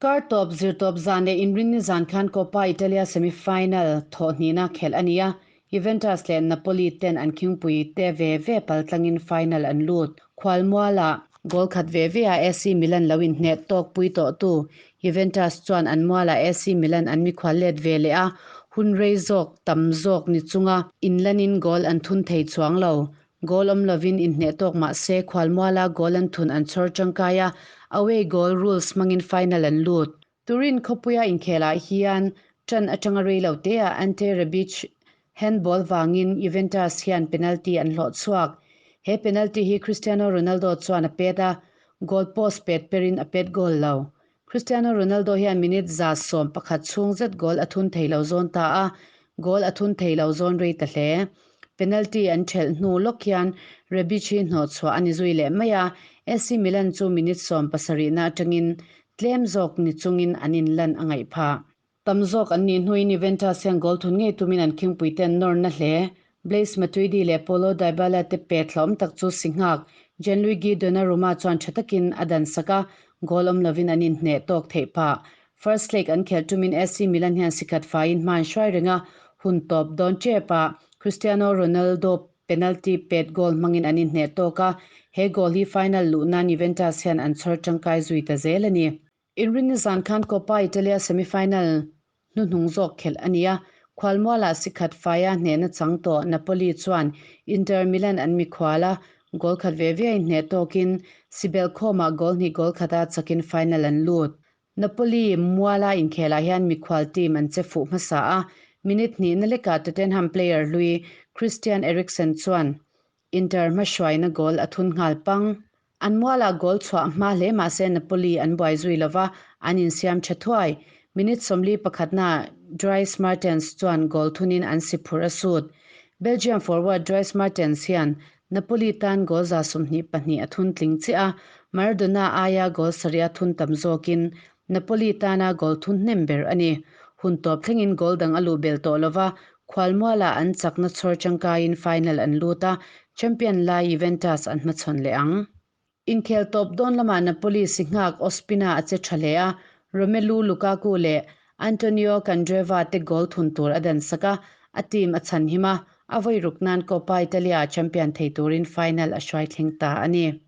Kar tawp Zirtawp zan leh Inrinni zan khan Coppa Italia semi-final thawh hnihna khelh a ni a, Juventus leh Napoli ten an khingpui te ve ve paltlangin final an lut. Khualmualah goal khat ve ve a AC Milan lo inhneh tawk pui tawhtu Juventus chuan an mualah AC Milan an mikhual let ve leh a, hun rei zawk tam zawk ni chunga inlanin goal an thun thei chuang lo. Goal awm lovin inhneh tawk mah se khualmuala goal an thun an chhawr tangkai a, away goal rules hmangin final an lut. Turin khawpuia inkhelah hian tan atanga rei lo te ah Ante Rebic handball vangin Juventus hian penalty an hlawh chhuak. He penalty hi Cristiano Ronaldo chuan a pet a, goal post pet perin a pet goal lo. Cristiano Ronaldo hian minute 111 chhung zet goal a thun thei lo zawn ta a, goal a thun thei lo zawn rei ta hle. Penalty an thelh hnu lawk hian Rebic hi hnawh chhuah a ni zui leh mai a, AC Milan chu minute 70 na atangin tlem zawk ni chungin an inlan a ngaih phah. Tam zawk an nih hnuin Juventus hian goal thun ngei tumin an khingpui ten nawr na hle. Blaise Matuidi leh Paulo Dybala te pet hlawm tak chu si nghak Gianluigi Donnarumma chuan tha takin a dan sak a, goal awm lovin an inhneh tawk theih phah. First leg an khelh tumin AC Milan hian sikhat faiin hma an hruai reng a, hun tawp dawn tep a Cristiano Ronaldo penalty pet goal hmangin an inhneh tawk a, he goal hi final luh nan Juventus hian an chhawr tangkai zui ta zel a ni. Inrinni zan khan Coppa Italia semi-final hnuhnung zawk khelh a ni a, khualmualah sikhat faia hnehna chang tawh Napoli chuan Inter Milan an mikhual a, goal khat ve ve a inhneh tawkin Sibel khawmah goal hnih goal khata chakin final an lut. Napoli muala inkhelah hian mikhual team an che fuh hmasa a, minute hnih na lekah Tottenham player hlui Christian Eriksen chuan Inter hmahruaina goal a thun nghal pang. An mualah goal chhuah hma hle mah se Napoli an buai zui lova, an insiam tha thuai. Minute 41 na Dries Mertens chuan goal thunin an si phur a sut. Belgium forward Dries Mertens hian Napoli tan goal 22 a thun tling che a, Maradona aia goal saria thun tam zawkin Napoli tana goal thun hnem ber a ni. Hun tawp thlengin goal dang a luh bel tawh lova, khualmualah an chakna chhawr tangkaiin final an lut a, champion lai Juventus an hmachhawn leh ang. Inkhel tawp dawn lamah Napoli si nghak Ospina a che tha hle a, Romelu Lukaku leh Antonio Candreva te goal thun tur a dan sak a, a team a chhan him a, a vawi ruk nan Coppa Italia champion thei turin final a hruai thleng ta a ni.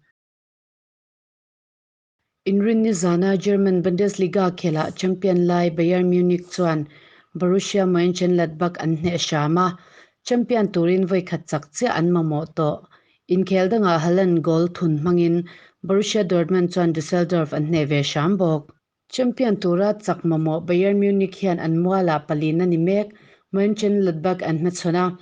Inrinni zana German Bundesliga khelah champion lai Bayern Munich chuan Borussia Mönchengladbach an hneh hram a, champion turin vawi khat chak chiah an mamawh tawh. Inkhel dangah Haaland goal thun hmangin Borussia Dortmund chuan Dusseldorf an hneh ve hram bawk. Champion tura chak mamawh Bayern Munich hian an mualah palina ni mek Mönchengladbach an hmachhawn a,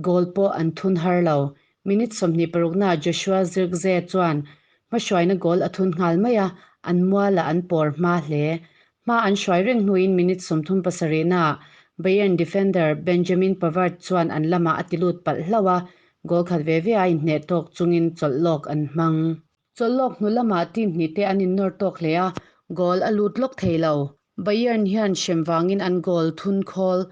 goal pawh an thun har lo. Minute 26 na Joshua Zirkzee chuan hmahruaina goal a thun nghal mai a, an mualah an pawr hma hle. Hma an hruai reng hnuin minute 37 na Bayern defender Benjamin Pavard chuan an lamah a ti lut palh hlo a, goal khat ve ve a inhneh tawk chungin chawlh lawk an hmang. Chawlh lawk hnu lamah team hnih te an innawr tawk hle a, goal a lut lawk thei lo. Bayern hian hrem wangin an goal thun khawl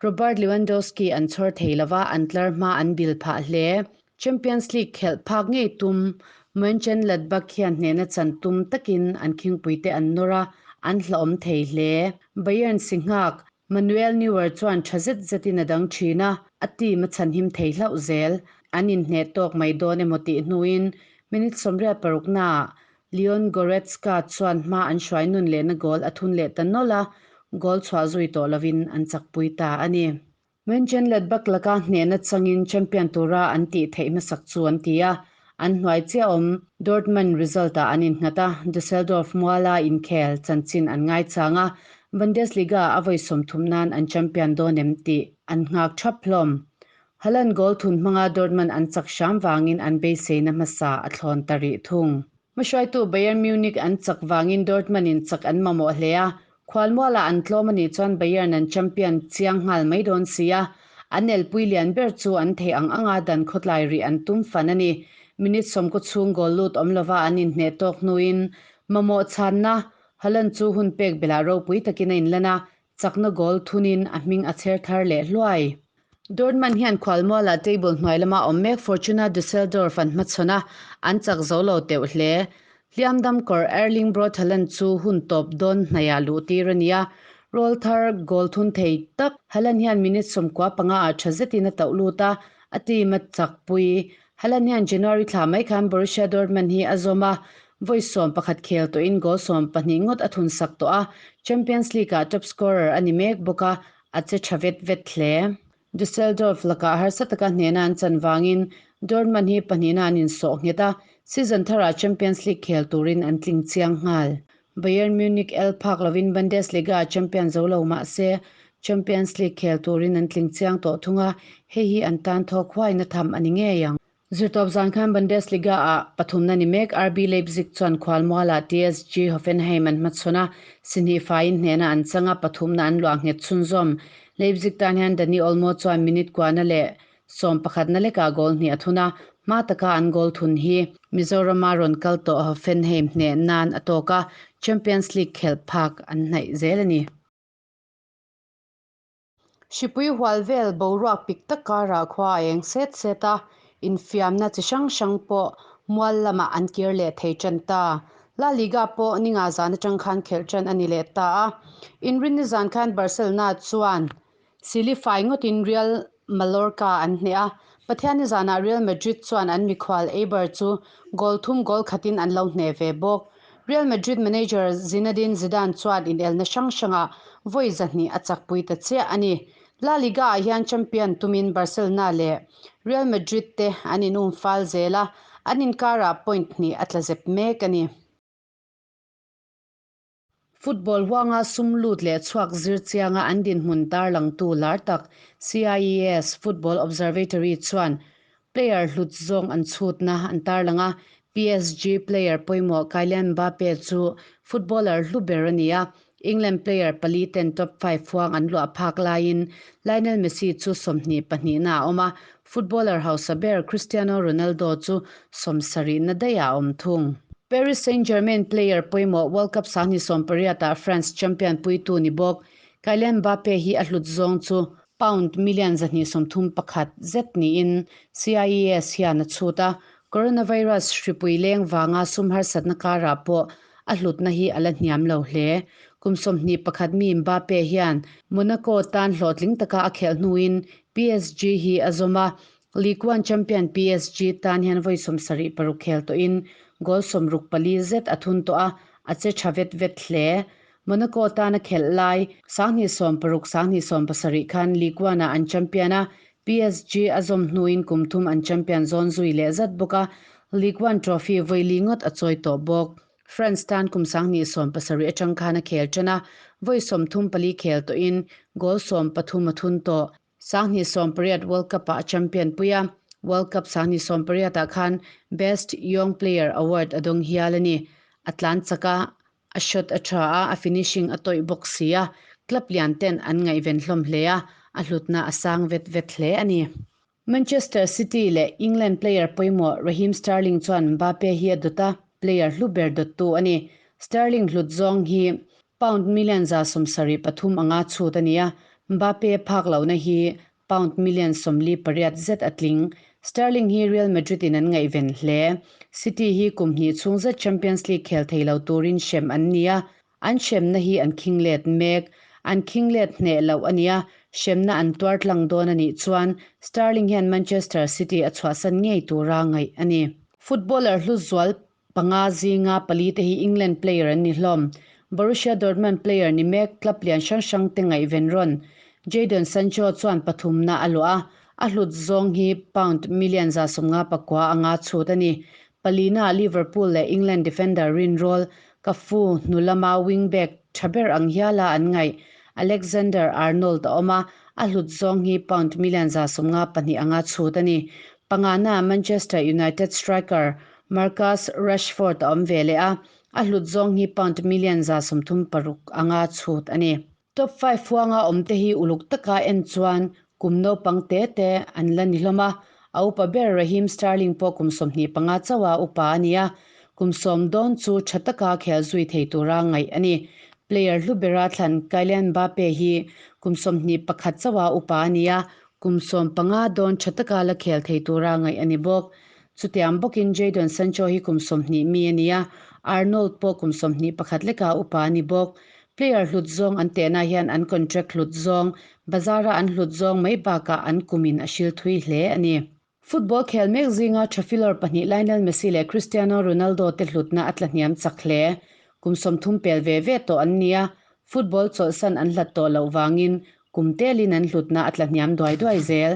Robert Lewandowski an chhawr thei lova, an tlar hma an bil phah hle. Champions League khelh phak ngei tum Mönchengladbach hian hnehna chan tum takin an khingpui te an nawr a, an hlawm thei hle. Bayern si nghak Manuel Neuer chuan tha zet zetin a dang thin a, a team a chhan him thei hlauh zel. An inhneh tawk mai dawn emaw tih hnuin minute 86 na Leon Goretzka chuan hma an hruai nun leh na goal a thun leh ta nawlh a, goal chhuah zui tawh lovin an chakpui ta a ni. Mönchengladbach laka hnehna changin champion tura an tih theih hmasak chu an ti a, an hnuai chiah awm Dortmund result ah an innghat a, Dusseldorf muala inkhel chanchin an ngai chang a, Bundesliga a vawi 30 nan an champion dawn em tih an nghak thap hlawm. Haaland goal thun hmanga Dortmund an chak hram wangin an beiseina hmasa a thlawn ta rih thung. Hmahruaitu Bayern Munich an chak wangin Dortmund in chak an mamawh hle a, khualmualah an tlawm ani chuan Bayern an champion chiang nghal mai dawn si a, an elpui lian ber chu an thei ang anga dan khawtlai rih an tum fan a ni. Minute 90 chhung goal lut awm lova an inhneh tawk hnuin mamawh chhanna Haaland chu hun pek belah ropui takin a inlan a, chakna goal thunin a hming a chher thar leh hluai. Dortmund hian khualmualah table hnuai lama awm mek Fortuna Dusseldorf an hmachhawn a, an chak zo lo teuh hle. Hliam dam kawr Erling Braut Haaland chu hun tawp dawn hnaihah luhtir a ni a, rawlthar goal thun thei tak Haaland hian minute 95 ah tha zetin a tauh lut a, a team a chakpui. Haaland hian January thla mai khan Borussia Dortmund hi a zawm a, vawi 11 khel tawhin goal 12 ngawt a thun sak tawh a, Champions League ah top scorer a ni mek bawk a, a che tha vet vet hle. Dusseldorf lakah harsa taka hnehna an chan vangin Dortmund hi pahnihna an insawh nghet a, season tharah Champions League khel turin an tling chiang nghal. Bayern Munich el phak lovin Bundesliga champion zo lo mah se Champions League khel turin an tling chiang tawh thung a, hei hi an tan thawk huaina tham a ni ngei ang. Zirtawp zan khan Bundesliga ah pathumna ni mek RB Leipzig chuan khualmualah TSG Hoffenheim an hmachhawn a, si hnih faiin hnehna an chang a, pathumna an luah nghet chhunzawm. Leipzig tan hian Dani Olmo chuan minute kuahna leh 11na lekah goal hnih a thun a, hma taka an goal thun hi Mizorama rawn kal tawh Hoffenheim hneh nan a tawk a, Champions League khelh phak an hnaih zel a ni. Hripui hual vel boruak pik tak karah khua a eng set set a, infiamna chi hrang hrang pawh mual lamah an kir leh thei tan ta. La Liga pawh ninga zan atang khan khelh tan a ni leh ta a. Inrinni zan khan Barcelona chuan sili fai ngawtin Real Mallorca an hneh a, Pathianni zanah Real Madrid chuan an mikhual Eibar chu goal thum goal khatin an lo hneh ve bawk. Real Madrid manager Zinedine Zidane chuan inelna hrang hrangah vawi 200 a chakpui ta chiah a ni. La Liga ah hian champion tumin Barcelona leh Real Madrid te an inum fal zel a, an inkarah point hnih a tla zep mek a ni. Football huanga sum lut leh chhuak zir chianga an dinhmun tarlangtu lar tak CIES Football Observatory chuan player hlut zawng an chhutna an tarlang a, PSG player pawimawh Kylian Mbappe chu footballer hlu ber a ni a, England player pali ten top 5 huang an luah phak laiin Lionel Messi chu 22na a awm a, footballer hausa ber Cristiano Ronaldo chu 70na daih a awm thung. Paris Saint-Germain player pawimawh World Cup 2018 ah France champion puitu ni bawk Kylian Mbappe hi a hlut zawng chu pound million 231 zet niin CIES hian a chhut a, coronavirus hripui leng wanga sum harsatna karah pawh a hlutna hi a la hniam lo hle. Kum 21 mi Mbappe hian Monaco tan hlawhtling taka a khelh hnuin PSG hi a zawm a, Ligue 1 champion PSG tan hian vawi 76 khel tawhin goal 64 zet a thun tawh a, a che tha vet vet hle. Monaco tan a khelh lai 2016 2017 khan Ligue 1 ah an champion a, PSG a zawm hnuin kum thum an champion zawn zui leh zat bawk a, Ligue 1 trophy vawi li ngawt a chawi tawh bawk. France tan kum 2017 atang khan a khel tan a, vawi 34 khel tawhin goal 13 a thun tawh. 2018 World Cup ah champion puia, World Cup 2018 ah khan Best Young Player Award a dawng hial a ni. A tlan chaka a shot a tha a, a finishing a tawih bawk si a, club lian ten an ngaihven hlawm hle a, a hlutna a sang vet vet hle a ni. Manchester City leh England player pawimawh Raheem Sterling chuan Mbappe hi a dawt a, player hlu ber dawttu a ni. Sterling hlut zawng hi pound million 73 anga chhut a ni a, Mbappe phak lohna hi pound million 48 zet a tling. Sterling hi Real Madrid in an ngaihven hle. City hi kum hnih chhung zet Champions League khel thei lo turin hrem an ni a, an hremna hi an khing let mek. An khing let hneh loh a ni a, hremna an tuar tlang dawn a nih chuan Sterling hian Manchester City a chhuahsan ngei tura ngaih a ni. Footballer hlu zual panga zinga pali te hi England player an ni hlawm. Borussia Dortmund player ni mek club lian hrang hrang te ngaihven rawn. Jadon Sancho chuan pathumna a luah a, a hlut zawng hi pound million 59 anga chhut a ni. Palina Liverpool leh England defender rin roll Cafu hnulama wingback thaber ang hiala an ngaih Alexander Arnold a awm a, a hlut zawng hi pound million 92 anga chhut a ni. Pangana Manchester United striker Marcus Rashford a awm ve leh a, a hlut zawng hi pound million 36 anga chhut a ni. Top 5 huanga awm te hi uluk taka en chuan kum naupang te te an la ni hlawm a, a upa ber Raheem Sterling pawh kum 25 chawa upa a ni a, kum 10 dawn chu tha taka khel zui thei tura ngaih a ni. Player hlu bera thlan Kylian Mbappe hi kum 21 chawa upa a ni a, kum 15 dawn tha taka la khel thei tura ngaih a ni bawk. Chutiang bawkin Jadon Sancho hi kum 20 mi a ni a, Arnold pawh kum 21 leka upa a ni bawk. Player hlut zawng an tehna hian an contract hlut zawng, bazara an hlut zawng mai bakah an kumin a hril thui hle a ni. Football khel mek zinga tha filawr pahnih Lionel Messi leh Cristiano Ronaldo te hlutna a tlahniam chak hle. Kum 30 pel ve ve tawh an ni a, football chawlhsan an hlat tawh loh vangin kum telin an hlutna a tlahniam duai duai zel.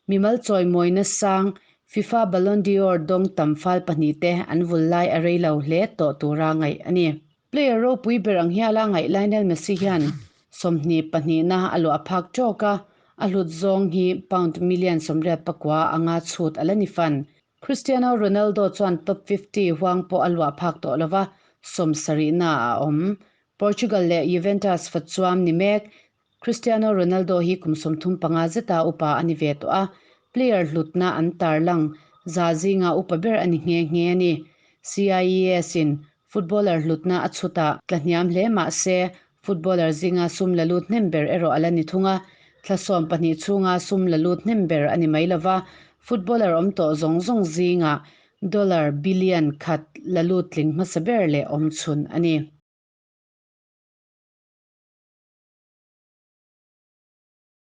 Mimal chawimawina sang FIFA Ballon d'Or dawng tam fal pahnih te an vul lai a rei lo hle tawh tura ngaih a ni. Player ropui ber ang hiala ngaih Lionel Messi hian 22 na a luah phak tawk a, a hlut zawng hi pound million 89 anga chhut a la ni fan. Cristiano Ronaldo chuan top 50 huang pawh a luah phak tawh lova, 70 na a awm. Portugal leh Juventus fachuam ni mek Cristiano Ronaldo hi kum 35 zeta upa a ni ve tawh a, player hlutna an tarlang za zinga upa ber a ni nghe nghe a ni. CIES in footballer hlutna a chhuta tlahniam hle mah se footballer zinga sum la lut hnem ber erawh a la ni thung a, thla 12 chhunga sum la lut hnem ber a ni mai lova, footballer awm tawh zawng zawng zinga dollar billion khat la lut tling hmasa ber leh awm chhun a ni.